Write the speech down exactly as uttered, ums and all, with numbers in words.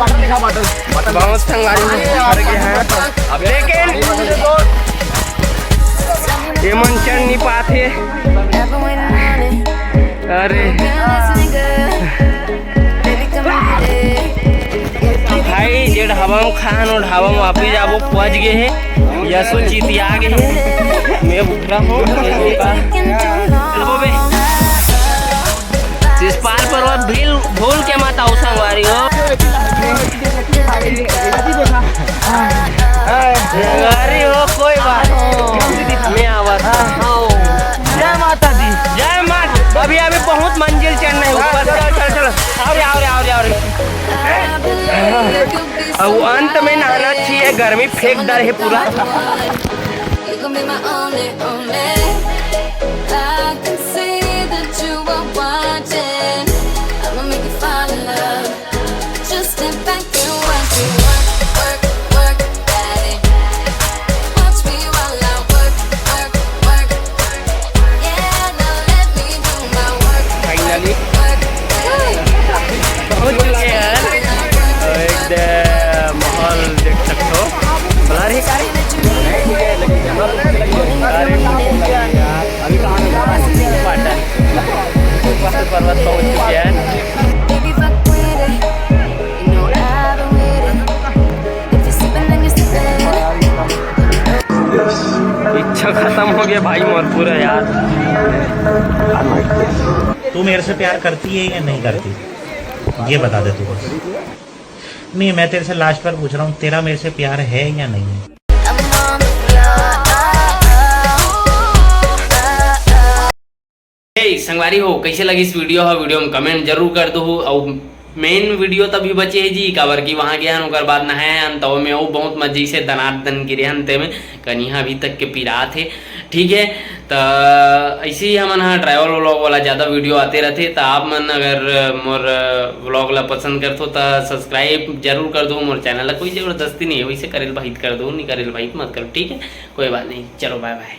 बहुत संगवारी हो, हार गए हैं। अब लेकिन ये मन चढ़ नहीं पाते। अरे भाई, जे ढाबा में खान, वो ढाबा में वापिस जाबो, पहुंच गए हैं। या सोची थी आ गए हैं, मैं भूख रहा हूँ। चलो बे। शिशपाल पर्वत भूल, भूल के मत आओ संगवारी हो। संगवारी हो, कोई बात नहीं। मैं आवत हूँ। जय माता दी। जय माता। अभी, अभी बहुत मंजिल चढ़ना है ऊपर। चल, चल, चल। आओ रे, आओ रे, आओ रे, आओ रे। अब अंत में नहाना चाहिए, गर्मी फेंक डर है पूरा। You gon' be my only, only. I can see that you are watching. I'ma make you fall in love. Just sit back and watch me work, work, work, daddy. Watch me while I work, work, work. Yeah, now let me do my work, finally work, daddy. पहुंच चुके हैं। तो एक दे माहौल देख सकते हो। बता रही अभी कहाँ पे? पर्वत पहुंच चुके हैं। Baby, fuck with it. You know I've been with it. If you're sipping, then you're sipping. इच्छा खत्म हो गया भाई मोर पूरा यार। तू मेरे से प्यार करती है या नहीं करती, ये बता दे तू बस। नहीं, मैं तेरे से लास्ट बार पूछ रहा हूँ, तेरा मेरे से प्यार है या नहीं है? हे संगवारी हो, कैसे लगी इस वीडियो ह? वीडियो में कमेंट जरूर कर दो। और मेन वीडियो तभी बचे है जी, काबर कि वहाँ गए हन, ओकर बाद नहाए हन, तो में वो बहुत मजे से दनादन गिरे हन, ते में कनिहा अभी तक के पिरात है। ठीक है, तो ऐसे ही हमन हा ट्रैवल व्लॉग वाला ज़्यादा वीडियो आते रहते, तो आप मन अगर मोर व्लॉग ला पसंद करथो तो सब्सक्राइब जरूर कर दो मोर चैनल ला। कोई जबरदस्ती नहीं है, वैसे करेल भाई कर दो, नहीं करेल भाई मत करो, ठीक है, कोई बात नहीं। चलो बाय बाय।